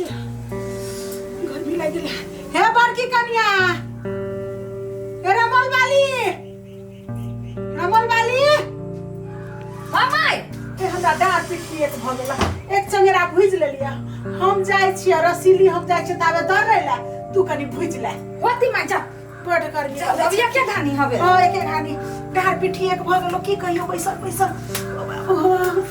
गर्मी लागि गेलै। हे बड़की कनिया, हे रमल वाली, रमल वाली। हाँ माय। हे, हमरा डाँर पिट्ठी एक भऽ गेल, एक चंगेरा भुजि लेलियै। हम जाइ छियै रसीली, हम जाइ छियै ताबे दौड़ै लए, तू कनि भुजि ले। होती माय, जा। बड गर्मी। चल, अब एके घानी हवे। हाँ, एके घानी। डाँर पिट्ठी एक भऽ गेलो, की कहियो, बैसल बैसल। ओ बाबू,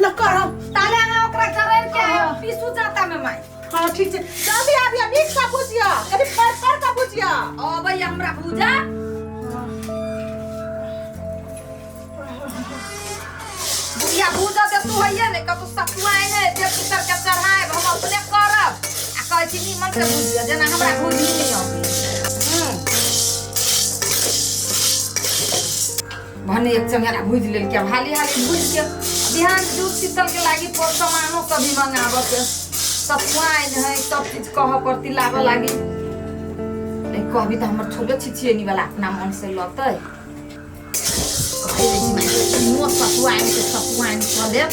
ल करम। ताले अहाँ ओकरा जरैर के हाँ। पीसू जाता में माय। हाँ, ठीक छै, जल्दी आबिया, नीक सँ भुजिया, कनि फड़ फड़ कऽ भुजिया। अबै हमरा भूजा। बुढ़िया भूजा दे तू होइए ने कतौ सतुआइ ने देव पितर के चढ़ाएब, हम अपने करब। आ कहै छी नीमन से भूजिया, जेना हमरा भूजनी नहि अबै। भने एक चंगेरा भूजि लेलकै, आब हाली हाली भूजि के बिहान दूध शीतल के लागी पर सामानो सब भी मंगाबऽ के, सतुआइन है, सब चीज कहऽ पड़ती लाबऽ लागी। नहीं कहबी तऽ हमर थोड़े छिछियनी वाला अपना मन से लतै। कहै रहै छी माय, सतुआइन के सतुआइन कऽ लेब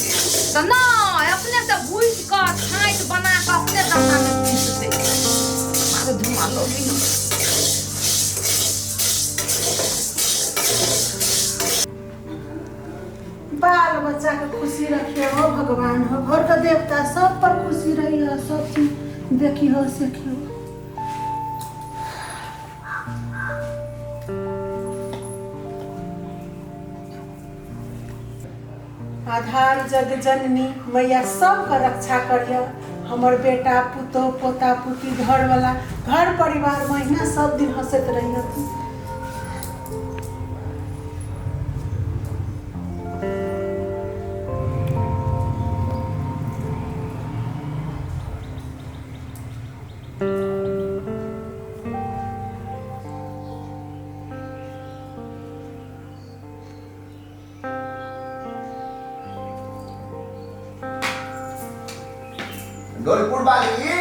तऽ नहि, अपने से भूजि कऽ छाँटि बना कऽ अपने दानामे पीसतै। मारे धुआँ लगै। बाल बच्चा के खुशी रखिए हो भगवान, हो घर के देवता, सब पर खुशी रही हो, सब चीज देखी हो सीखी हो। आधार जग जननी मैया, सबके रक्षा करिय। हमर बेटा पुतोह पोता पोती घरवाला घर परिवार महीना सब दिन हंसैत रहिय। ढोलपुर वाली,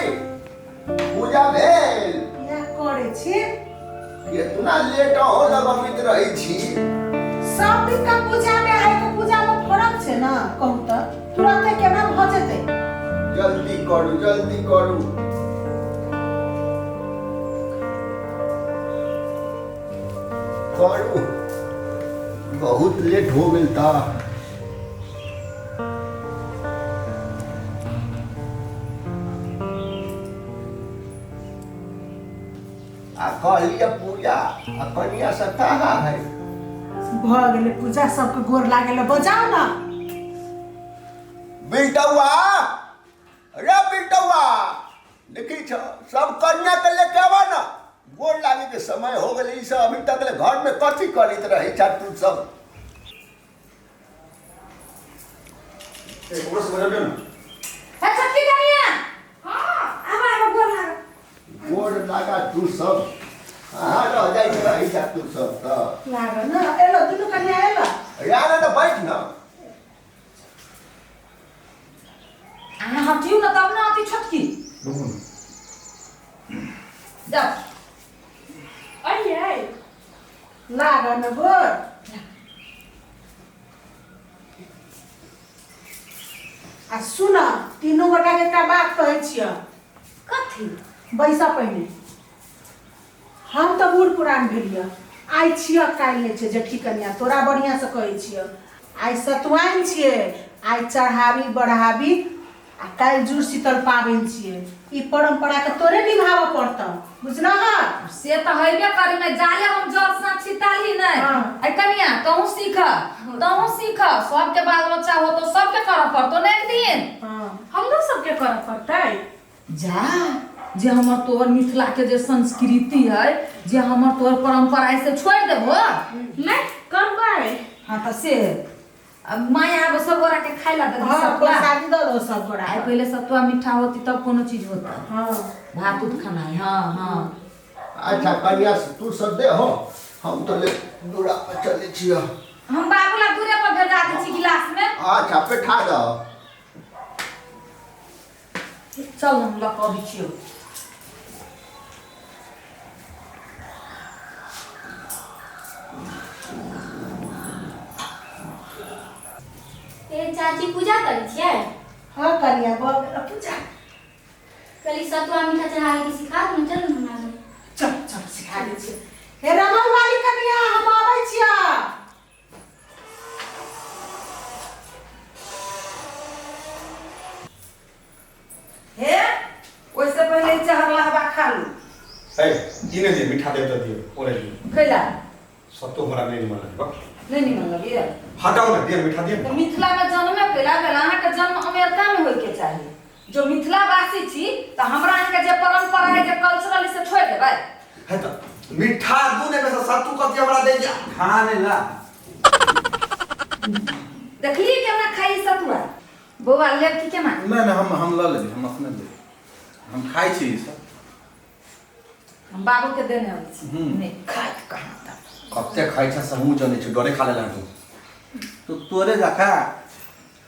पूजा भेल? इएह करै छी। केतना लेट हो लगबैत रहै छी। सब दिन का पूजा में आइ के पूजा में फरक छै ने? कहू तऽ तुरंते केना भऽ जेतै? जल्दी करू, जल्दी करू, करू, बहुत लेट हो गेल ता। आ कहलिए पूजा आ कनिया से कहाँ है? भऽ गेलै पूजा, सबके गोर लागल, बजाउ ने। बिलटौआ रे, बिलटौआ, देखी छ सब कन्या के लेके आवा ना, गोर लागे के समय हो गेलै। ई सब अभी तक ले घर में कथी करैत रहै छ तू सब? ओकरो से बजबियौ ने। हे छोटकी कनिया। हां, आब आब, गोर लाग। गोर लागा तू सब, अहाँ रह जाइत रहै छ तू सब तऽ। लागल ने, एलो दुनू कन्या एलो। यार तऽ बैठ ना। अहाँ हटियौ ने तब ने अति छोटकी। जाउ। अइयै। लागल ने गोर। आ सुन, तीनू गोटा के एकटा बात कहै छियह। कथी? बैसा पहिने। हम तऽ बूढ़ पुरान भेलियह, आइ छियह काल्हि नहि छै। जेठी कनिया, तोरा बढ़िआँसँ कहै छियह, आइ सतुआइन छियै, आइ चढ़ाबी बढ़ाबी आ काल्हि जुड़ शीतल पाबनि छियै। ई परम्पराके तोरे निभाबऽ पड़तऽ, बुझलह? से तऽ हेबे करी ने, जाले हम जल साक्षी ताली नहि। हाँ। ऐ कनिया, तहूँ सीख, तहूँ सीख। सबके बाल बच्चा हो तो सबके करऽ पड़तो ने एक दिन। हाँ। हमरो सबके करऽ पड़तै। जा जे हमर तोहर मिथिला के जे संस्कृति है, जे हमर तोहर परंपरा है, से छोड़ देबो? नहि करबै। हाँ तऽ से अब माया आब सब गोरा के खाय ला दे। हाँ, सतुआ प्रसादी दऽ दो सब गोरा। आइ पहिले सतुआ मीठा होती तब कोनो चीज होता। हाँ। भात उत खाना है। हाँ हाँ। अच्छा कन्या, तू सब दे हो, हम तो ले दूरा पर चले छियो। हम बाबू ला दूरे पर भेजा दै छी गिलास में। अच्छा, बैठा दो। चल, हम लऽ कऽ अबै छियौ। ए चाची, पूजा करै छियै? हाँ कनिया। कनिया भऽ गेल पूजा। कहली सतुआ मीठा चढ़ावे के सिखा दू, चलू ने हमरा घरे। चल चल सिखा दै छियै। हे रमल वाली कनिया, हम आबै छियै। हे, ओहिसँ पहिले ई चहरलहबा खा लू। ए, ई नहि दिअ, मीठा देब तऽ दिअ, ओ नहि दिअ। कैला? सत्तो हमरा नहि निमन लगै बा। नहि निमन लगैया? हटाउ ने, दिअ मीठा दिअ। तऽ मिथिलामे जन्मे कैला भेल? अहाँके जन्म अमेरिकामे होइके चाही। जो मिथिलावासी छी तऽ हमरा अहाँके जे परम्परा है, जे कल्चरल, से छोड़ि देबै? है तऽ मीठा दू ने से सत्तू कथी हमरा दै जा। खा नहि ला। देखलियै केना खाइ सतुआ? बौआ, लेब की केना? नहि नहि, हम लऽ लेबै, हम अपने लेबै, हम खाइ छी ई सब। हम बाबूके देने अबै छी। हम्म। नहि खाइत कहाँ तक। कते खाइ छै से हमहूँ जनै छी, डरे खा लेला तू। तो तोरे जखा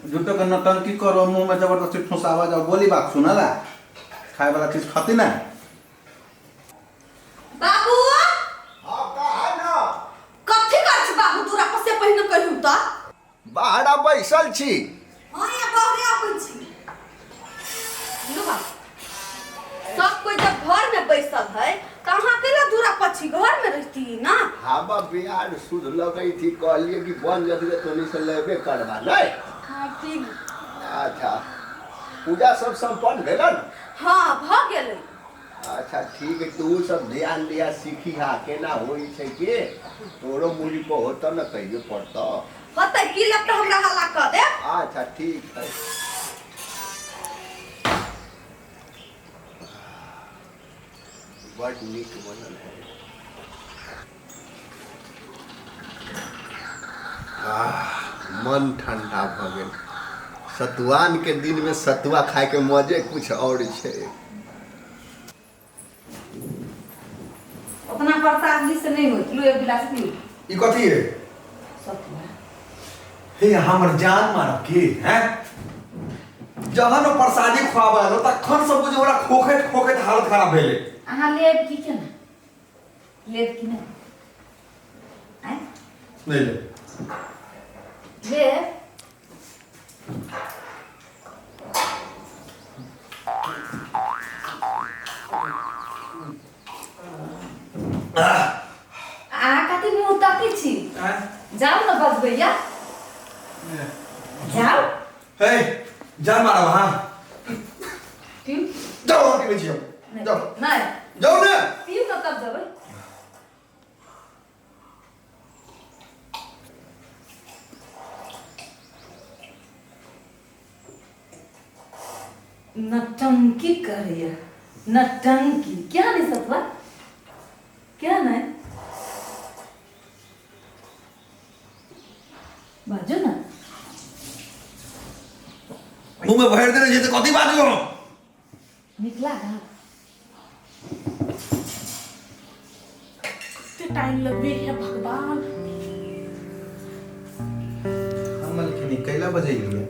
झूठो के नौटंकी करो, मुंह में जबरदस्ती ठुसावा जाओ, बोली बात सुनला, खाए वाला चीज खती ना। बाबू। हाँ, कहा ना। कथी कर छी बाबू? तोरा पर से पहिने कहियौ तऽ। बाहरा बैसल छी। हाँ, या बाहरे आबै छी। लू बाबू, सब कोई जब घर में बैसल है तऽ अहाँ अकेला दूरा पर छी, घर में रहती ना। हवा बिहार शुद्ध लगै थी, कहलिए कि बन जतिए तोनी से लेबे करबा नहीं। हाँ, ठीक। अच्छा, पूजा सब संपन्न भेलन? हाँ, भऽ गेलै। अच्छा ठीक है, तू सब ध्यान दिया, सीखी हा केना होइ छै के तोरो मुड़ी पर होतऽ न कहियो पड़तऽ। होतै की लेब तऽ हमरा हल्ला कऽ देब। अच्छा ठीक है। बड नीक बनल है। आह, मन ठंडा भऽ गेल। सतुआन के दिन में सतुआ खाय के मजे कुछ और छै। उतना प्रसाद जी से नहीं होइत। लू, एक गिलास पीऊ। ई कथी है? सतुआ। हे, हमर जान मारब की हैं? जहन ओ प्रसादी खुआबऽ एलो तखन सब बुझे ओकरा खोखैत खोखैत हालत खराब भेलै। अहाँ लेब की केना? लेब की नहि? आँय? नहि ले। लेब? अहाँ कथी मुँह तकै छी? जाउ ने बजबैया, जाउ। हे, जान मारब अहाँ। पीउ। जाउ, हम पीबै छी हम। नहि। जाउ। नहि। जाउ ने। पीउ ने तब जेबै। नटंकी करैया नटंकी। क्या नहीं सतवा, क्या नहीं? बाजू ना। मुँह में भरि देने छै तऽ कथी बाजू हम? नीक लागल? कते टाइम लगबे है भगवान। हम मलकिनी, कैला बजेलियै?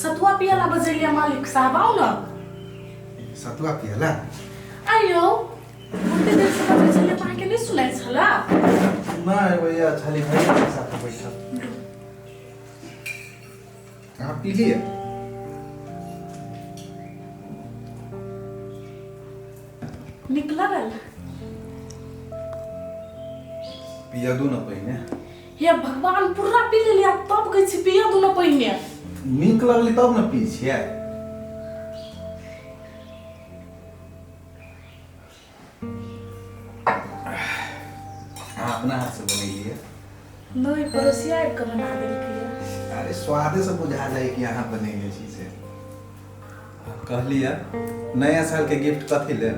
सतुआ पियला बजेलिया मालिक साहब, आउ न। सतुआ पियला? आइयो, बहुते देर से बजै छलियै तऽ अहाँके नहि सुनाइ छला। नहि भैया, छली भैया के साथ बैठल। अहाँ पी लिअ। नीक लागल? पिया दू ने पहिने। हे भगवान, पूरा पी लेलियै तब कहै छी पिया दू न पहिने। नीक लगली तब ने पी छियै। अहाँ अपना हाथ से बनेलियै? नहि, पड़ोसिया आबि कऽ बना देलकै। अरे, स्वादे से बुझा जाए कि अहाँ बनेने छी से। कहलियै, नया साल के गिफ्ट कथी लेब?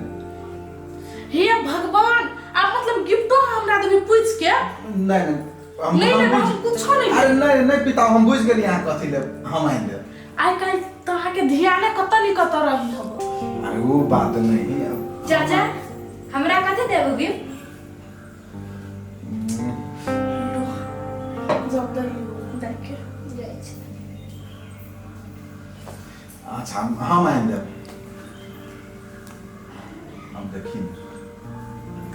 हे भगवान, आब मतलब गिफ्टो हमरा देबै पूछि के? नहीं नहीं, हम नहीं हम लेबै, बुझ हम कुछो नहीं। अरे नहीं नहीं पिता, हम बुझ गेलियै अहाँ कथी लेब, हम आनि देब। आइ काल्हि तऽ अहाँके ध्याने कतऽ नहि कतऽ रही हम। अरे, वो बात नहीं अब। चाचा, हमरा कथी देबो गिफ्ट? जब दही दाइके। जाइ छी। अच्छा, हम आनि देब। हम देखी ने,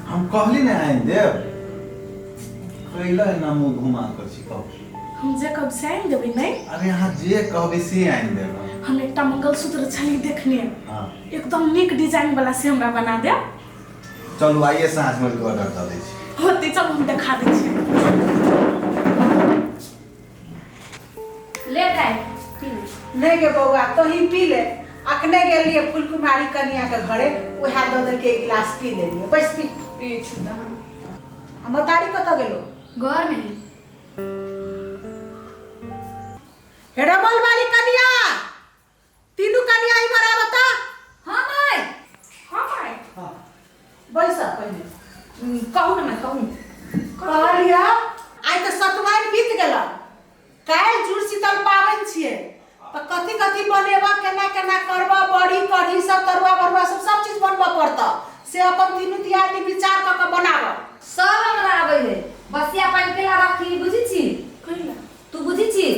हम कहली ने आनि देब। कैला एना मुँह घुमा कर छी, कहू? हम जे कहब से आनि देबै? नहि। अरे, अहाँ जे कहबै से आनि देब हम। हम एकटा मंगलसूत्र छली देखने। हाँ। एकदम नीक डिजाइन वाला से हमरा बना देब। चलू आइए साँझ में ऑर्डर दऽ दै छी। होते, चलू हम देखा दै छी। ले दाइ, पी ले। नहीं गे बौआ, तोही पी ले। अखने गेलिए फुलकुमारी कनिया के घरे, उएह दऽ देलकै, एक गिलास पी लेलिए। बैस, पी। पी छी तऽ हम। आ मतारी कतऽ गेलो? घर में है। हे रमल वाली कनिया, तीनू कनिया इमहर आबऽ तऽ। हाँ माय। हाँ माय। बैस पहिने। कहू ने माय, कहू। कहलियै, आइ तऽ सतुआइन बीत गेल, काल्हि जुड़ शीतल पाबनि छियै, तऽ कथी कथी बनेबऽ, केना केना करबऽ, बड़ी कढ़ी सब, तरुआ बरुआ सब, सब चीज बनबऽ पड़तऽ, से अपन तीनू दियादनी विचार कऽ कऽ बनाबऽ। सब हमरा आबै है। बसिया पानि केला रखी, बुझै छी? कहिला? तू बुझै छी?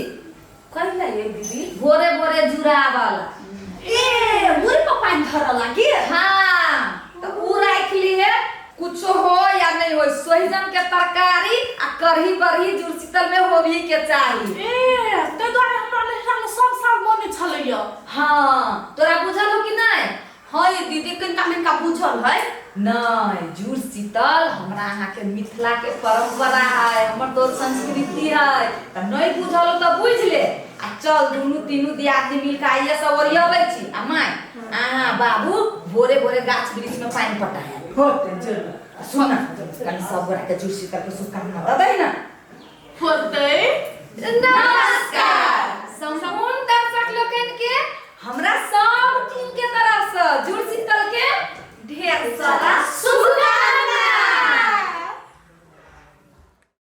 कहिला ये दीदी? भोरे भोरे जुड़ावला। ए, मुरी पर पानि धरऽ लागी? हाँ, तऽ उ राखि लिए, कुछो हो या नहीं हो, सोहिजन के तरकारी आ कढ़ी बरही जुड़शीतल में होबही के चाही। ए, ताहि दुआरे हमरा नैहरा में सब साल बनै छलैया। हाँ, तोरा बुझल हो कि नहीं? हाँ ये दीदी, कनिका मनिका बुझल है। नहीं, जुड़ शीतल हमरा अहाँ के मिथिला के परंपरा है, हमर तो संस्कृति है, तऽ नहीं बुझल हो तऽ बुझि ले। आ चल दुनू तीनू दियादनी मिल के आइए सब ओरियबै छी। आ my, अहाँ बाबू भोरे भोरे गाछ वृक्ष में पानि पटाए होते, जरूर। सुन ना, कनि सब गोरा के जुड़ शीतल के शुभकामना दऽ दही ना। होतै। नमस्कार संपूर्ण दर्शक लोकनि के, हमरा सब टीम के तरफ से जुड़ शीतल के ढेर सारा